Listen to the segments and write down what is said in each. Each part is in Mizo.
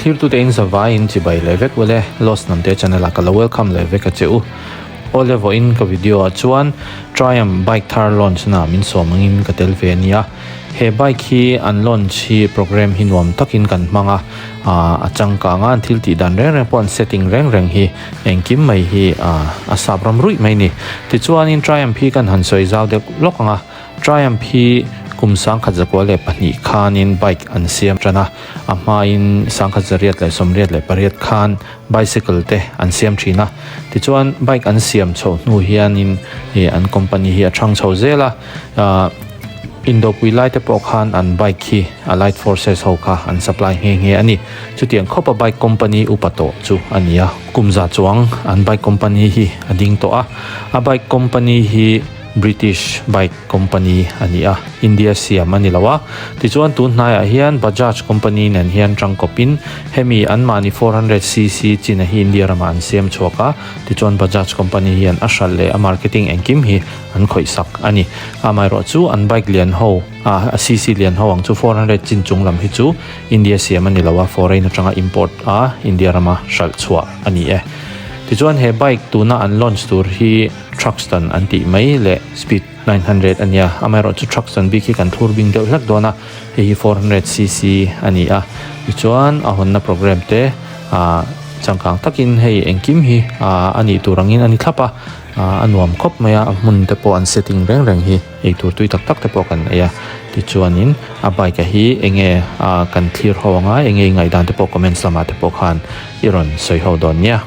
Thlirtute in zavaiin chibai leh vek ule, Lost Hnamte channel ah ka lo welcome leh vek a che u. Awle vawiin ka video ah chuan Triumph bike thar launch na min sawm angin ka tel ve a nia. He bike hi an launch hi program hi nuam takin kan hmang a, a changkang a, an thil tih dan reng reng pawh an setting reng reng hi engkim mai hi a sap ram ruih mai a ni. Tichuanin Triumph hi kan han sawi zau deuh lawk ang a, Triumph hi kum 1902 khanin bike an siam tan a, a hmain 1988 khan bicycle te an siam thin a. Tichuan bike an siam chhoh hnu hianin ih an company hi a thang chho zel a, ah Indopui lai te pawh khan an bike hi Allied Forces ho kha an supply nghe nghe a ni. Chutiang khawpa bike company upa tawh chu a ni a, kum za chuang an bike company hi a ding tawh a, a bike company hi British bike company a ni a, India siam a ni lo a. Tichuan tun hnaiah hian Bajaj company nen hian tangkawpin hemi anmahni 400cc china hi India ramah an siam chhuak a, tichuan Bajaj company hian a hralh leh a marketing engkim hi an khawih sak a ni. Amaherawh chu an bike lian ho, a cc lian ho ang chu 400 chin chung lam hi chu India siam a ni lo a, foreign atanga import a India rama hralh chhuah a ni e. Tichuan he bike tuna an launch tur hi Truxton an tih mai leh Speed 900 a nia, amaherawhchu Truxton bik hi kan thlur bing deuh hlek dawn a, hei hi 400cc a ni a, tichuan a hawnna program te ah changkang takin hei engkim hi ah a nih tur angin a ni thlap a, ah a nuam khawp mai a, a hmun te pawh an setting reng reng hi eitur tui tak tak te pawh kan ei a, tichuanin a bike a hi enge ah kan thlir ho anga enge i ngaihdan te pawh comments lamah te pawh khan i rawn sawi ho dawn nia.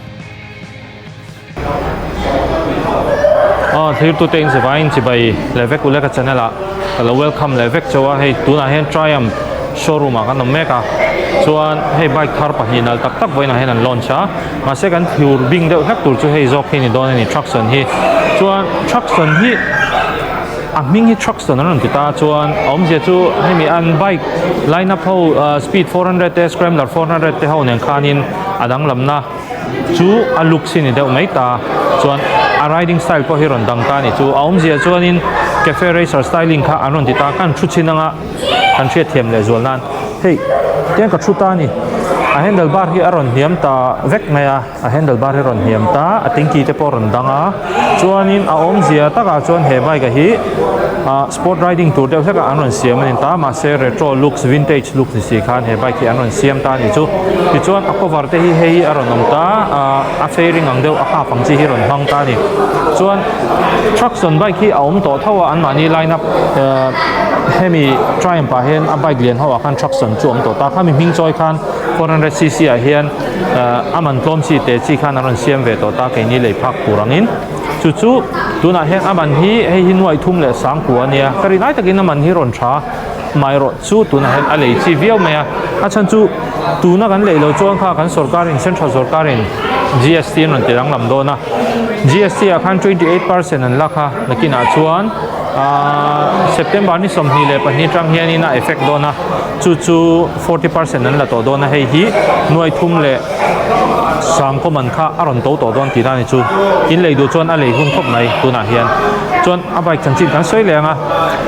Aw thirtute in chivaiin chibai leh vek ule ka channel ah ka lo welcome leh vek chauh a hei tunah hian Triumph showroom ah kan awm mek a chuan hei bike thar pahnih nal tak tak vawiinah hian an launch a mahse kan thlur bing deuh hlek tur chu hei zawk hi a ni dawn a ni Truxton hi chuan Truxton hi a hming hi Truxton an rawn ti ta chuan a awmzia chu hemi an bike line up ho speed 400 te Scrambler 400 te ho nen khanin a danglamna Chu a looks hi ni deuh mai ta chuan a riding style pawh hi rawn dang ta a ni chu a awmzia chuanin cafe racer styling kha an rawn ti ta kan thu chhin anga kan hriat thiam leh zual nan hei tiang ka thu ta a ni a handle bar hi a rawn hniam ta vek mai a a handle bar hi a rawn hniam ta a tanky te pawh a rawn dang a chuanin a awmzia takah chuan he bike a hi ah sport riding tur deuh hlek a an rawn siam a ni ta mahse retro looks vintage looks ni si khan he bike hi an rawn siam ta a ni chu tichuan a cover te hi hei hi a rawn awm ta ah a fairing ang deuh a half ang chi hi a rawn hmang ta a ni chuan Truxton bike hi a awm tawh tho a anmahni line up ehh hemi Triumph ah hian a bike lian ho ah khan Truxton chu a awm tawh ta khami hming chawi khan 400 cc ah hian ehh a man tlawm chi te chi khan an rawn siam ve tawh ta keini lei phak tur angin chu chu tunah hian a man hi hei hi nuaih thum leh sangkua a nia ka rin ai takin a man hi rawn tha. Amaherawh chu tunah hian a lei chi viau mai a, a chhan chu tuna kan lei lo chuan kha kan sorkarin central sorkarin GST an rawn ti danglam dawn a, GST ah khan 28% an la kha nakinah chuan ahh September ni 22 atang hianin a effect dawn a, chu chu 40% an la tawh dawn a, hei hi nuai thum leh sang common kha a rawn to tawh dawn tihna a ni chu, in lei duh chuan a lei hun khawp mai tunah hian chuan a bike chanchin kan sawi leh ang a,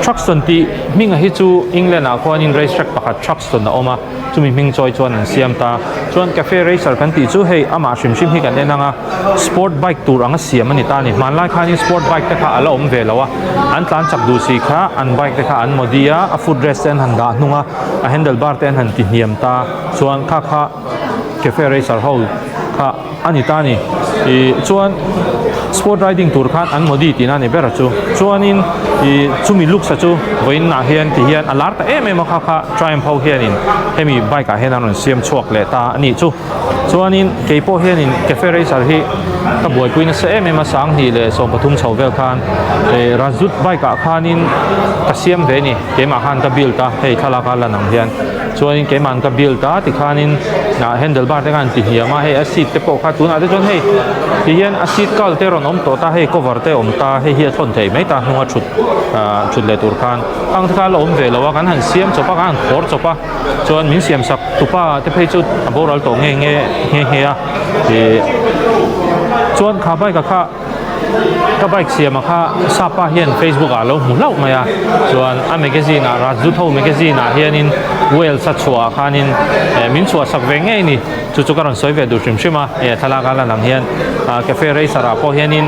Truxton tih Hminga hi chu England ah khuanin race track pakhat Truxton a awm a, chumi hming chawi chuan an siam ta. Chuan cafe racer kan tih chu hei amah hrim hrim hi kan en ang a, sport bike tur anga siam a ni ta a ni. Hmanlai khanin sport bike te kha a la awm ve lo a, an tlan chak duh si kha an bike te kha an modi a, a foot rest te an han dah hnung a, a handle bar te an han ti hniam ta. Chuan kha kha cafe racer ho kha a ni ta a ni. Ih chuan sport riding tur khan an modi tihna a ni ber a chu. Chuanin ih chumi looks a chu vawiin ah hian ti hian a lar ta em em a kha kha Triumph ho hianin hemi bike ah hian an rawn siam chhuak leh ta a nih chu. Chuanin kei pawh hianin cafe racer hi ka buaipui nasa em em a sanghnih leh 13 chho vel khan ih Rajut bike ah khanin ka siam ve a ni keimah khan ka build a hei thlalak a lan ang hian. Chuanin keimah'n ka build a tikhanin ah handle bar te khan ti hniam a hei a seat te pawh kha tunah te chuan hei ti hian a seat kal te rawn awm tawh ta hei cover te awm ta hei hi a thlawn theih mai ta hnunga thut ah thut leh tur khan ang te kha la awm ve lo a kan han siam chawp a kan han khawr chawp a chuan min siam sak tupa te phei chu a boral tawh nge nge nghe nghe a ih chuan kha bike ah kha. Ka bike siam a kha Sapa hian Facebook ah alo hmu hlauh mai a, chuan a magazine ah Rajdoot ho magazine ah hianin Wales a chhuah ah khanin eh min chhuah sak ve ngei ni. Chu chu ka rawn sawi ve duh hrim hrim a, he thlalak a lan ang hian cafe racer ah pawh hianin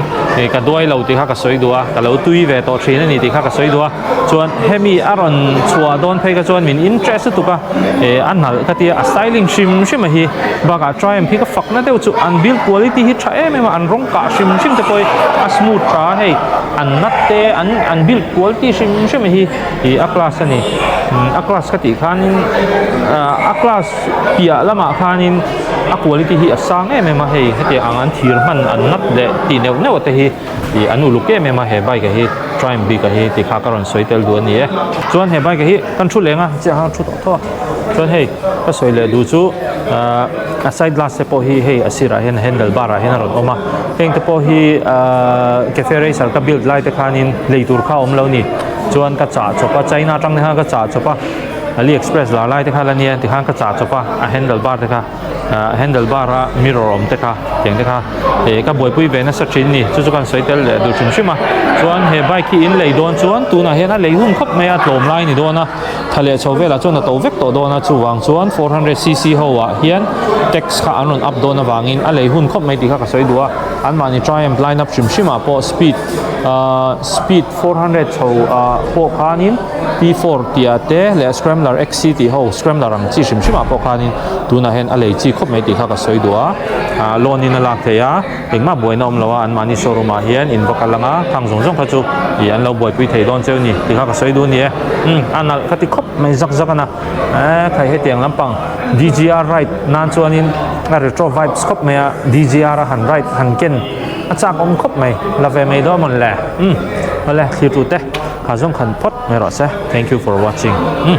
ka duai lo tih kha ka sawi duh a, ka lo tui ve tawh thin a ni tih kha ka sawi duh a, chuan hemi a rawn chhuah dawn phei kha chuan min interest lutuk a, a nalh ka tia a styling hrim hrim a hi bakah Triumph hi ka fakna deuh chu an build quality hi tha em em a, an rawng kah hrim hrim te pawh hi a smooth tha a hei an nut te an an build quality hrim hrim a hi ih a class a ni, a class ka tih khanin a class. Piah lamah khanin a quality hi a sang em em a, hei hetiang ang an thir hman an nat leh tih neuh neuh te hi ih an uluk em em a he bike a hi Triumph bik a hi tih kha ka rawn sawi tel duh a ni e. Chuan he bike a hi kan thu leng a chiah khan thu tawh tawh a, chuan hei ka sawi leh duh chu ahh a side glass te pawh hi hei a sirah hian handle bar ah hian a rawn awm a, heng te pawh hi ahh cafe racer ka build lai te khanin lei tur kha a awm lo a ni, chuan ka chah chawp a China atang te khan ka chah chawp a. AliExpress lar lai te kha la nia tikhan ka chah chawp a a handle bar te kha ah handle bar a mirror awm te kha tiang te kha eh ka buaipui ve nasa thin ni chu chu kan sawi tel leh duh hrim hrim a chuan he bike hi in lei dawn chuan tunah hian a lei hun khawp mai a tlawm lai a ni dawn a tha leh chho velah chuan a to vek tawh dawn a chuvang chuan 400cc ho ah hian tax kha an rawn up dawn avangin a lei hun khawp mai tih kha ka sawi duh a anmahni Triumph line up hrim hrim ah pawh speed ah speed 400 chho ah pawh khanin P4 tih ah te leh Scrambler XC tih ho Scrambler ang chi hrim hrim ah pawh khanin tunah hian a lei chi khawp mai tih kha ka sawi duh a, ah loan in a lak theih a, engmah buaina awm lo a anmahni showroom ah hian in va kal ang a, khang zawng zawng kha chu ih an lo buaipui thei dawn cheu ni tih kha ka sawi duh a ni e, umm a nalh ka ti khawp mai zak zak a na, eee khai hetiang lampang DGR ride nan chuanin a retro vibes khawp mai a, DGR a han ride han ken a chak awm khawp mai, la ve mai dawn mawn le, umm awle thlir tute. Kha zawng khan phawt mai rawh se. Thank you for watching. Umm.